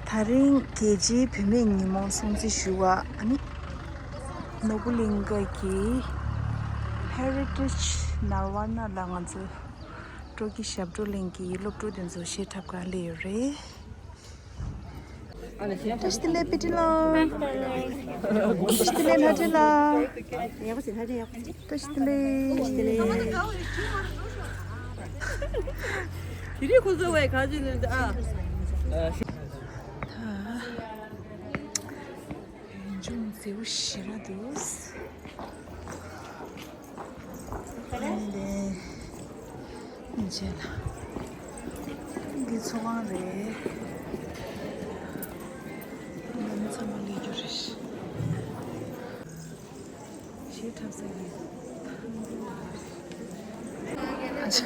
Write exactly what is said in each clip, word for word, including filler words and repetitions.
ད་རིང་རྒྱལ་སྤྱིའི་བུད་མེད་ཉིན་མོ་སྲུང་བརྩི་ཞུ་བ། ཨ་ནི་ནོར་བུ་གླིང་ག་གི་Heritage Nalvarna ལ་ང་ཚོ་སྤྲོ་སྐྱིད་ཞབས་བྲོ་གླིང་གི་སློབ་ཕྲུག་དེ་ཚོ་གཞས་འཁྲབ་གར་སླེབས་ཡོད་རེད། བཀྲ་ཤིས་བདེ་ལེགས་པི་ཏི་ལགས། བཀྲ་ཤིས་བདེ་ལེགས་ལྷ་སྒྲོན་ལགས། བཀྲ་ཤིས་བདེ་ལེགས། དེ་རིང་ཁོ་ཚོ་བས་ག་ཅི་ནས་ཨ། ད་ཡུལ་ལྗོངས་མཛེས་པོ་ཞེ་དྲག་འདུག། ཨ་ནི་རྗེས་ལ་འདི་ཚོ་ཁང་རེད། ང་ཚང་མ་ལས་རྒྱུ་རེད། གཞས་འཁྲབ་ས་གི་ཨ་ཅག་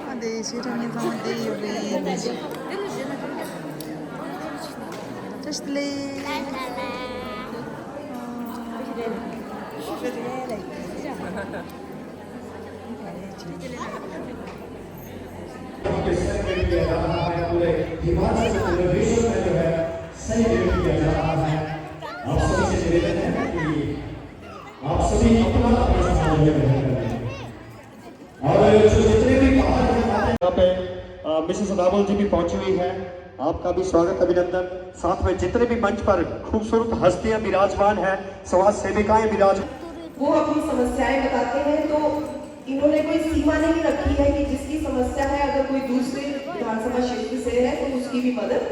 ཨ་དེ་གཞས་འཁྲབ་མཁན་ཚང་མ་བསྡད་ཡོད་རེད། བཀྲ་ཤིས་བདེ་ལེགས། के सेलिब्रेट किया जा रहा है, पूरे हिमाचल प्रदेश में जो है सेलिब्रेट किया जा रहा है। आप सभी से निवेदन है कि आप सभी अपना अपना स्थान में ग्रहण करें। और जो जितने भी बाहर हैं, यहाँ पे, अ, मिसेस अनाबल जी भी पहुंची हुई हैं। आपका भी स्वागत, अभिनंदन। साथ में जितने भी मंच पर खूबसूरत हस्तियां विराजमान हैं, समाज सेविकाएं विराज वो अपनी समस्याएं बताते हैं, तो इन्होंने कोई सीमा नहीं रखी है कि जिसकी समस्या है, अगर कोई दूसरे विधानसभा क्षेत्र से है, तो उसकी भी मदद।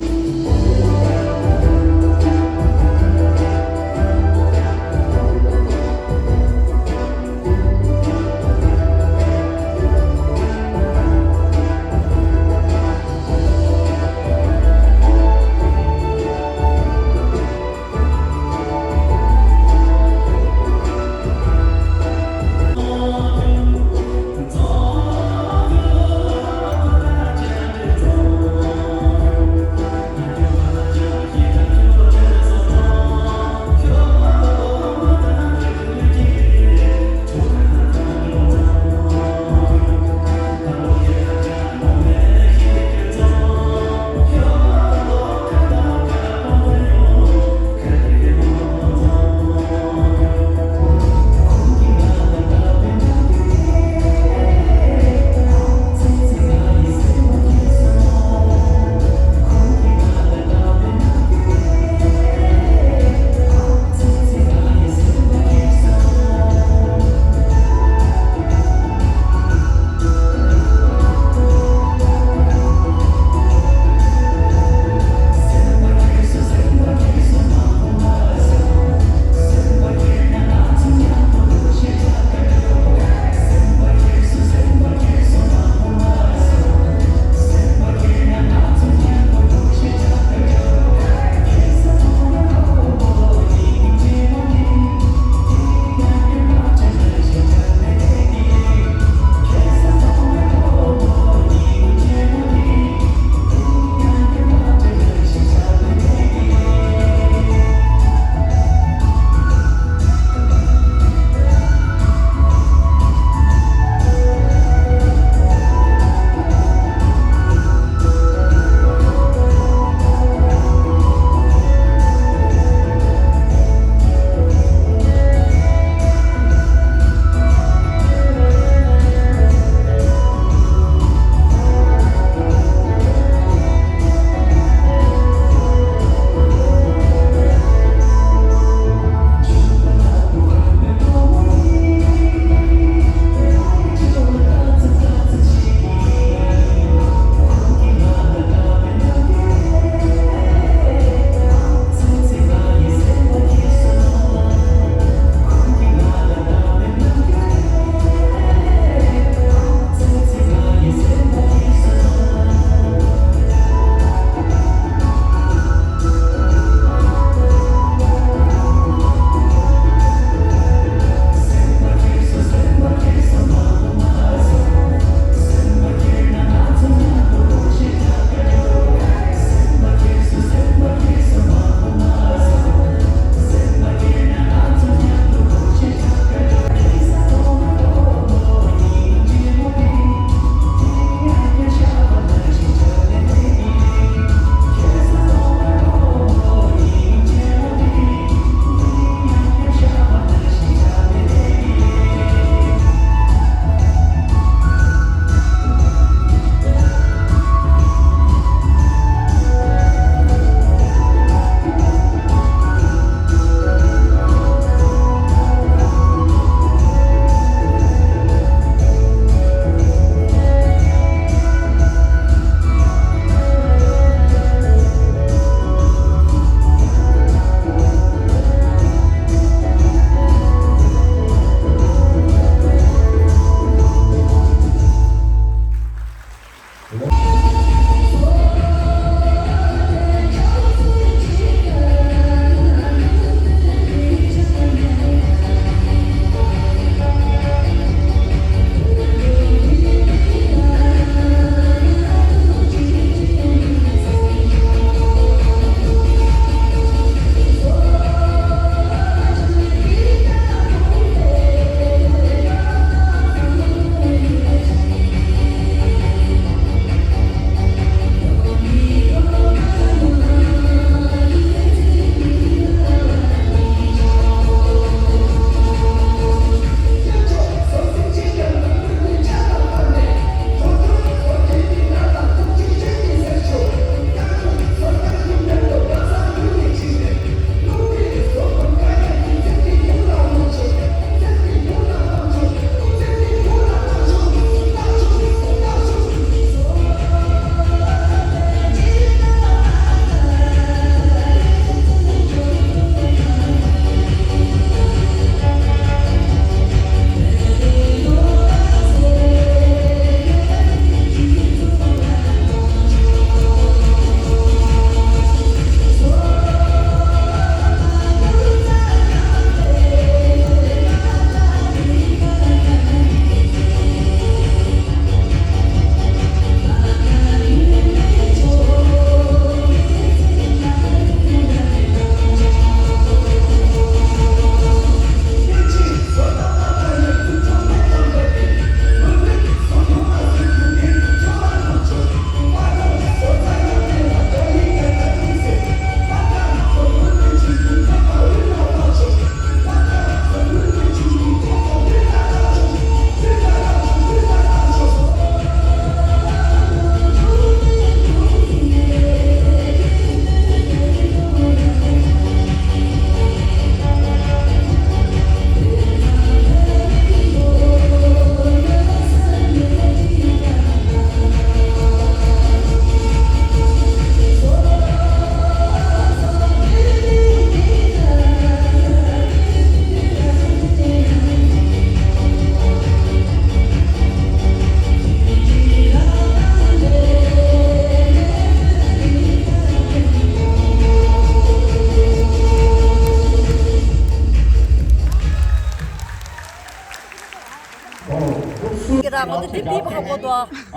आपसे जाते हैं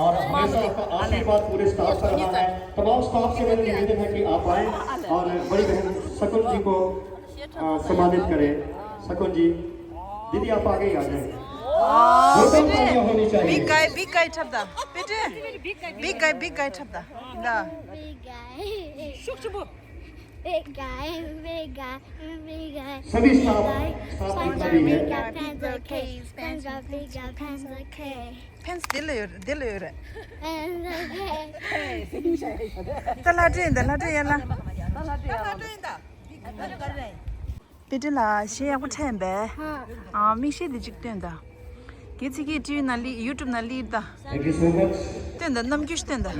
और हमेशा आपका आशीर्वाद पूरे स्टाफ पर रहा है। तमाम स्टाफ से मेरा निवेदन है कि आप आएं और बड़ी बहन शकुन जी को, अ, सम्मानित करें। शकुन जी, दीदी आप आगे ही आ जाएं। जोरदार तालियां होनी चाहिए। Big guy, big guy ཁྲབ་ད། Big guy, big guy ཁྲབ་ད། ད། Big guy. Big guy, big guy, big guy. सभी स्टाफ, स्टाफ की सभी है। Big guy, pencil case, pencil, big guy, pencil case. Pencil དེ་ལ་ཡོད་རེད། དེ་ལ་ཡོད་རེད། Pencil case. ད་ལྷ་འདྲེ་ཡིན་ད། ལྷ་འདྲེ་ཡིན་ལ། ད་ལྷ་འདྲེ་ཡིན་ད། དཔེ་དེ་ལ་གཞས་ཡག་པོ་འཁྲབ་པས། ཨ། མིག་ཤེལ་དེ་གཅིག་སྟོན་དང་། གལ་སྲིད་ཀྱིས་ཊི་ཝི་ནང་སླེབས། ཡུ་ཊུབ་ནང་སླེབས་དང་། Thank you so much. སྟོན་དང་། རྣམ་འགྱུར་སྟོན་དང་།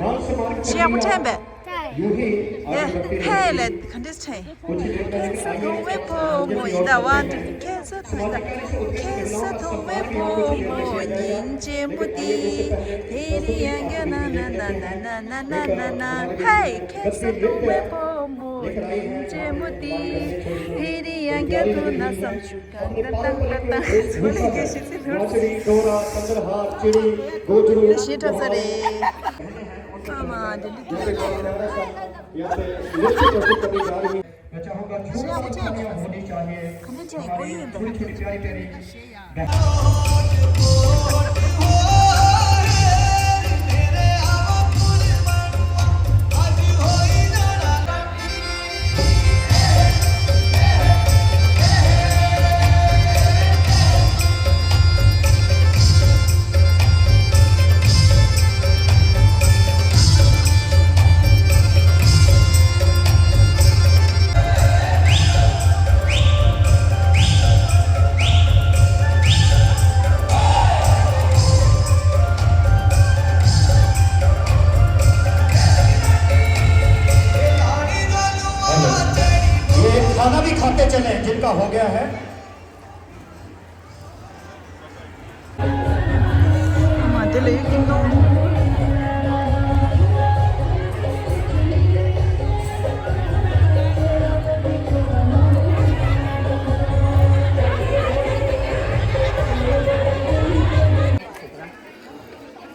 གཞས་ཡག་པོ་འཁྲབ་པས། ཡུ་ཧེ། ཧེ་ལ་ག་འདྲས་འཁྲབ། ཁྱེད་ཚོ་མཐོང་བའི་བུ་མོ་ཡིན་ད། ཝན་ཊུ། ཁྱེད་ཚོ་མཐོང་ད། ཁྱེད་ཚོ་མཐོང་བའི་བུ་མོ་སྙིང་རྗེ་མོ་དེ། ཧེ་རི་ཡང་ག་ན་ན་ན། ཧེ། ཁྱེད་ཚོ་མཐོང་བའི་བུ་མོ་སྙིང་རྗེ་མོ་དེ། ཧེ་རི་ཡང་ག་དུ་ན་བསམ་ཞུ། གང་ག་ཏང་ག་ཏང་། ཚོ་ལས་ཀྱི་ཤི་ཚི་ལོར། གཞས་འཁྲབ་ས་རེད། ཨ་མ་དེ་འདྲ་དེ་འདྲ། ये खाना भी खाते चलें, जिनका हो गया है। ཨ་མ་དེ་ལ་ཡོད་ཀྱིན་འདུག་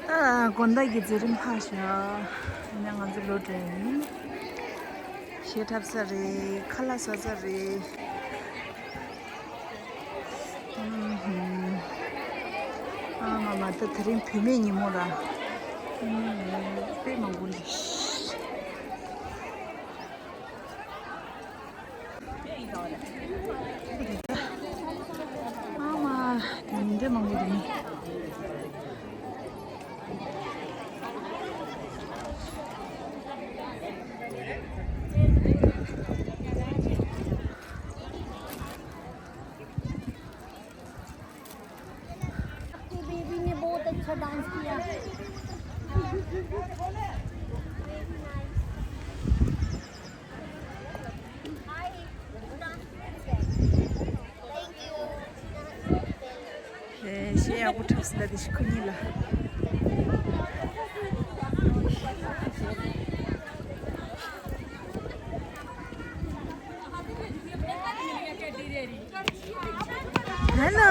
ད་དགོང་དག་གི་མཛད་རིམ་ལྷག་བཞག་ཡིན་ན་ང་ཚོ་ལོག་འགྲོ་ཡིན། གཞས་འཁྲབ་ས་རེད། ཁ་ལག་ཟ་ས་རེད། ཨ་མ་མ། ད་དེ་རིང་བུད་མེད་ཉིན་མོ་ར། དཔེ་མང་པོ་འདུག་ཨ་མ། དེ་མི་འདྲ་མང་པོ་འདུག་ནི། आपकी बेबी ने बहुत अच्छा डांस किया। ཧེ། གཞས་ཡག་པོ་འཁྲབ་སོང་ལ། དེ་ཤི་ཁུ་ཉིན་ལ། Hello. Hello.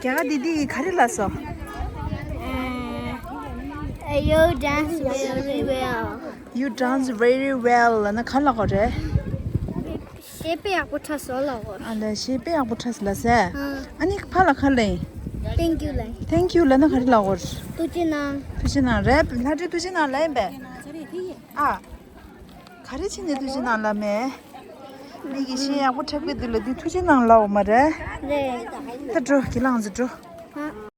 རྒྱ་གར་དེ་དེ་ག་རེ་ལབ་སོང་། Uh, you dance very well. You dance very well ལབ་ན་ག་ལབ་དགོས་རེད། གཞས་དཔེ་ཡག་པོ་འཁྲབ་སོང་ལབ་དགོས། ཨ་ལས། གཞས་དཔེ་ཡག་པོ་འཁྲབ་སོང་ལབ་སོང་། ཨ་ནི་ཕར་ལ་ག་ལབ་ཡིན། Thank you ལབ། Thank you ལབ་ན་ག་རེ་ལབ་དགོས། ཐུགས་རྗེ་གནང་། ཐུགས་རྗེ་གནང་རེད། ལྷ་འདྲེ་ཐུགས་རྗེ་གནང་ལབ་ཡིན་པས། ཨ། ག་རེ་བྱས་ནས་ཐུགས་རྗེ་གནང་ལབ་མེད། མི་གིས་གཞས་ཡག་པོ་འཁྲབ་གི་འདུག་ལབ་དུས་ཐུགས་རྗེ་གནང་ལབ་འོ་མ་རེད། རེད། ད་འགྲོ། གྱེན་ལངས་ཟེར་འགྲོ། ཧ།